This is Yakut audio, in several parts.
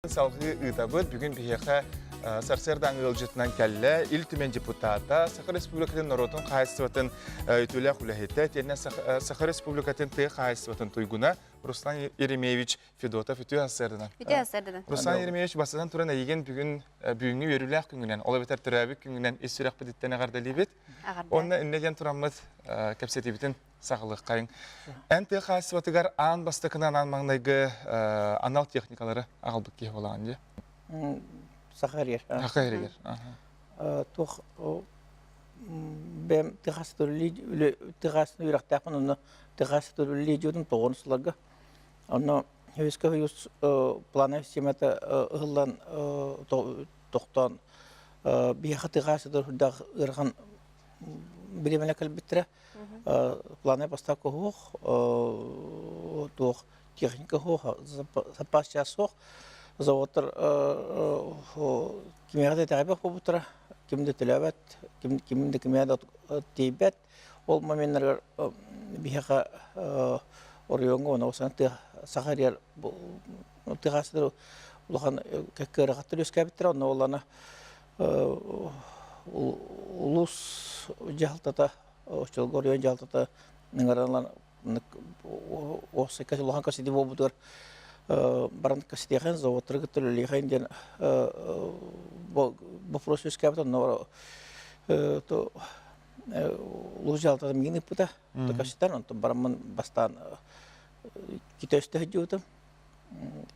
Салгыы ыытабыт. Бүгүн биһиэхэ сарсыардаҥ ыалдьытынан кэллэ Ил Түмэн депутата, Саха Республикатын норуотун хаһаайыстыбатын үтүөлээх үлэһитэ, итиэннэ Саха Республикатын тыа хаһаайыстыбатын туйгуна Руслан Еремеевич Федотов. Үтүө сарсыарданан. Үтүө сарсыарданан. Руслан Еремеевич, бастатан туран эйигин бүгүн бүгүҥҥү үөрүүлээх күҥүнэн, ол эбэтэр төрөөбүт күҥүнэн ис сүрэхпититтэн эҕэрдэлиибит. Уонна иннэ диэн тураммыт кэпсэтиибитин саҕалыаххайыҥ. Эн тыа хаһаайыстыбатыгар аан бастакынан аан маҥнайгы анал техникалары аҕалбыт киһи буолаҕын дии. Саха эригэр. Саха эригэр. Туох бэйэм тыхасын үөрэхтээхпин онно тыхасын үлэлии дьиэтим тоҕон сылларга. Онно Советский Союз плановая системата ыһыллан тохтоон биһиэхэ тыхаасы үрдээх ыарахан бириэмэлэ кэлбиттэрэ. Плановая поставка суох, туох техника суох, запас час суох. Заводтар кимиэхэ да итэҕэйбэт буолбуттара, ким да төлөөбөт, ким да кимиэхэ да тиийбэт. Ол моменнарыгар биһиэхэ оройуоҥҥа уонна улахан тыа саха эригэр тыа улахан кэккэ ыарахаттар үөскээбиттэрэ. Онно буоллаҕына улуус дьаһалтата, оччолорго оройуон дьаһалтата ыҥыран улахан кэпсэтии буолбутугар баран кэпсэтиэхин, заводтары кытта үлэлиэхин диэн вопрос үөскээбит. Онно улуус дьаһалтата миигин ыыппыта. Кэпсэтэн, онтон бараммын бастаан китэсте сылдьыбытым.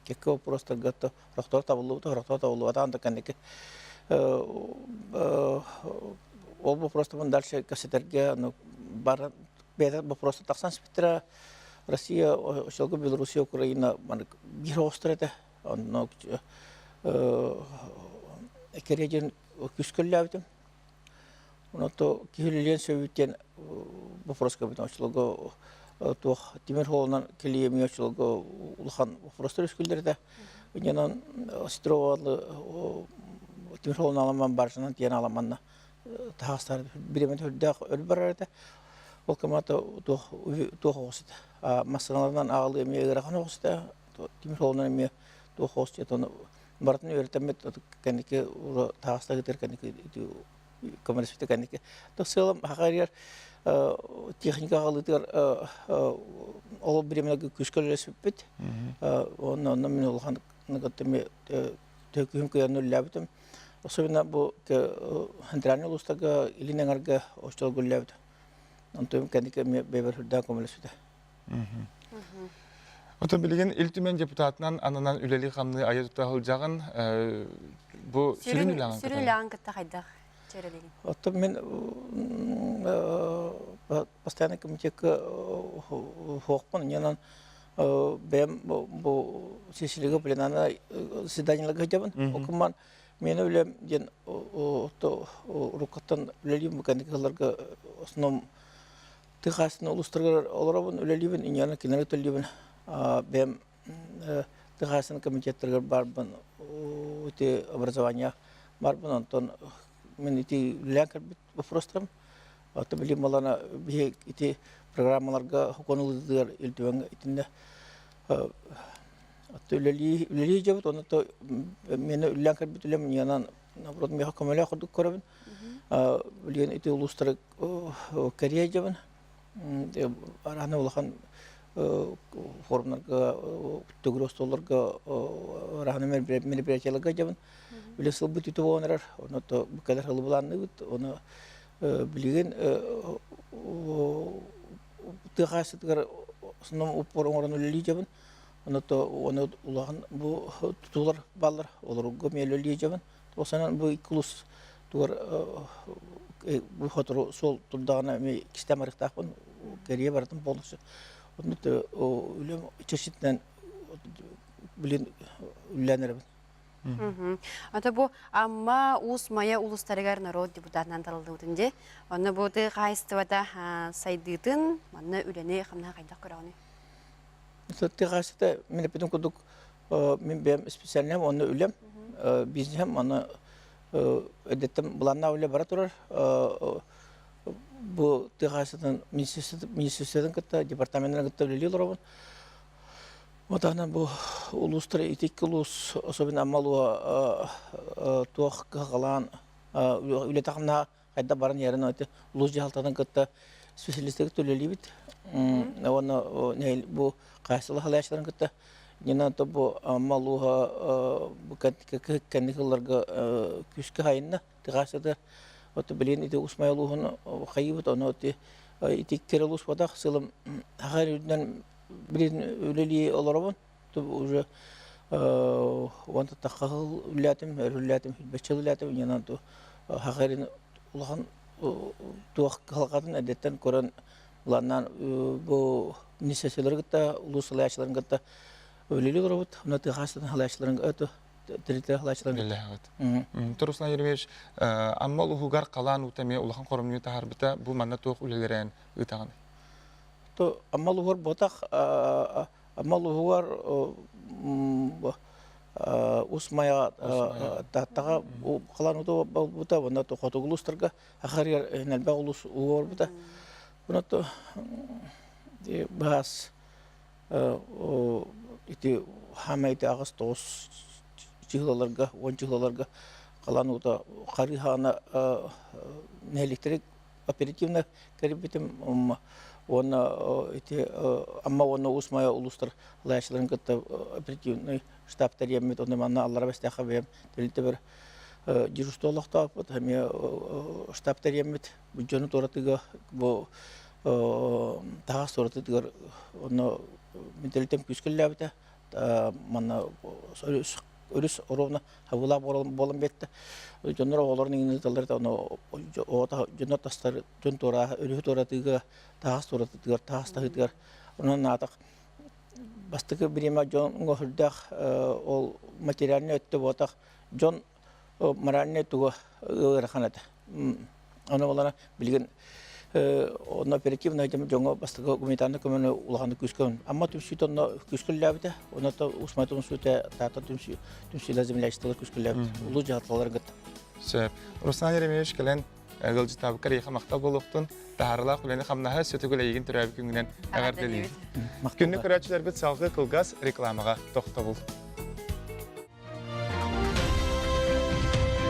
Кэккэ вопростарга сорохторо табыллыбыта, сорохторо табыллыбатаҕын да кэнники ол вопростарбын дальше кэпсэтэргэ ну бар бэйэтэ вопростар тахсан испиттэрэ. Россия, очолго Белоруссия, Украина маннык биир оҕустар этэ. Онно кэрэ диэн күүскэ үлэлээбитим. Онон киһи үлэлиэн сөбүттэн вопрос көрбүтүм. Оччолорго туох тимир суолунан кэлиэ эмиэ оччолорго улахан вопростар үөскүүллэр этэ. Инньэнэн Строгалы тимир суолунан аламан баржанан тиийэн аламанна таһаҕастар бириэмэтэ үрдээх өр барар этэ. Ол кэмҥэ туох туох оҕус этэ. Массыыналарынан аҕалыы эмиэ ыарахан оҕус этэ. Тимир суолунан эмиэ туох оҕус диэн ону барытын үөрэтэммит кэнники таһаҕастаргытыгар кэнники көмөлөспүтэ кэнники сыалым хахарыгар техника аҕалыытыгар ол бириэмэлэргэ күүскэ үлэлэспиппит уонна онно мин улахан төкүһүм кыйан үлэлээбитим особенно бу центральный улуустарга илин эҥэргэ оччолорго үлэлээбитим онтон кэнники эмиэ бэйэбэр сүрдээх көмөлөспүтэ. Отон билигин Ил Түмэн депутатынан ананан үлэлии-хамныы айа тута сылдьаҕын. Бу сүрүн үлэҕин Сүрүн үлэҕин кытта хайдах дьүөрэлиигин? Оттон мин постоянный комитекка суохпун. Инньэнэн бэйэм бу сиэссийэлэргэ пленарнай заседаниеларга сылдьабын. Окуман миэнэ үлэм диэн уруккуттан үлэлиим бу кэнники сылларга основном Тыа хаһаайыстыбатын улуустарыгар олоробун, үлэлиибин, иньэни кинилэри төлүүбүн. Бэйэм тыа хаһаайыстыбатын комитеттарыгар баарбын, ити образование баарбын, онтон мин ити үлэлээн кэлбит вопростарым. Оттон билим буолана биһи ити программаларга сокуон ылыытыгар Ил Түмэҥҥэ итиннэ үлэлии үлэлии дьэбит, онно миэнэ үлэлээн кэлбит үлэм иньэнэн наоборот миэхэ көмөлөөх курдук көрөбүн. Билигин ити улуустары кэрийэ дьабын. Араана улахан форумнарга, төгүрүк остуолларга, араана мероприятияларга дьабын. Үлэ сылбыт үтү буолан эрэр. Ону то кэлэр сылы былаанныыбыт. Ону билигин тыа хаһаайыстыбатыгар основном упор оҥорон үлэлии дьабын. Ону то ону улахан бу тутуулар бааллар. Олорго эмиэ үлэлии дьабын. Осанан бу икки улус тугар бу сотору суол турдаҕына эмиэ иккистээн барыахтаахпын кэрийэ барытын полностью онно үлэм чэрчитинэн билин үлэлээн эрэбин. Ата бу Амма, Уус Майа улуустарыгар норуот депутатынан талыллыбытын дии. Онно бу тыа хаһаайыстыбата сайдыытын, манна үлэни хамнаһы хайдах көрөҕүнүй? Тыа хаһаайыстыбата мин эппитим курдук мин бэйэм специальным уонна үлэм бизнесим аны эрдэттэн былааннаах үлэ бара турар бу тыа хаһаайыстыбатын министерствотын кытта департаменын кытта үлэлии олоробун. Отаһынан бу улуустар итикки улуус особенно Амма туох кыһалҕалаан үлэтэ-хамнаһа хайдах баран иһэрин ити улуус дьаһалтатын кытта специалистары төлөлүүбүт. Уонна бу хаһаайыстыба салайааччыларын кытта Нина то бу Амма улууһа бу кэнники сылларга күүскэ хайынна тыгаасыта от билин ити Усмай улууһун хайыбыт ону ити итиккер улуус батах сылым хахар үрдүнэн билин үлэлии олоробун уже уонта таххаһыл үлээтим өрүлээтим хүлбэччил үлээтим иннинэн ту хахарин улахан туох кыһалҕатын эрдэттэн көрөн уланнаан бу министерстволары кытта улуус салайааччыларын кытта үлэлии олоробут мына тыа халааччыларын тэрилтэ халааччыларын Үлэлээҕит. Руслан Еремеевич, Амма улууһугар халаан уута эмиэ улахан хоромньу таһаарбыта. Бу манна туох үлэлэрээн ыытаҕыный? То Амма улууһугар ботах Амма улууһугар Ус Майаҕа Тааттаҕа халаан уута буолбута уонна хотугу улуустарга ахарыгар элбэх улуус уу буолбута. Онон баас ити хаамай ити 8-9 чыһылаларга, 10 чыһылаларга халаан уута харыы хаана нэһилиэктэри оперативно кэлбитим уонна ити Амма уонна Уус Майа улуустар салайааччыларын кытта оперативный штаб тэрийэммит онно манна аллара бэстээххэ бэйэм тэрилтэбэр дежурство олохтооппут эмиэ штаб тэрийэммит дьону туоратыыга бу таһаас туоратыытыгар онно менталитем күүскэ үлэлээбитэ манна өрүс оруобуна хабылаах буолан биэрдэ. Дьоннор оҕолорун иҥин ыыталлар этэ, ону дьоннор тастар дьон туорааһа өрүһү туоратыыга, таһаас туоратыытыгар, таһаас таһыытыгар онон аатах бастакы бириэмэ дьоҥҥо сүрдээх ол материальнай өттө буотах дьон моральнай туга ыарахан этэ. Ону буолара билигин онно оперативно дьоҥҥо бастакы гуманитарнай көмөнү улаханнык күүскэ Амма түмсүүтэ онно күүскэ үлэлээбитэ. Онно Усмай түмсүүтэ Таатта түмсүү түмсүүлэр землячестволар күүскэ үлэлээбит. Улуу дьаһалталарын кытта. Сөп. Руслан Еремеевич кэлэн ыалдьытаабыккар эйиэхэ махтал буолуохтун. Таһаарылаах үлэни-хамнаһы сөтөгүл эйигин төрөөбүт күҥҥүнэн эҕэрдэлиибит. Күннү көрөөччүлэрбит салгыы кылгас рекламаҕа тохтобул.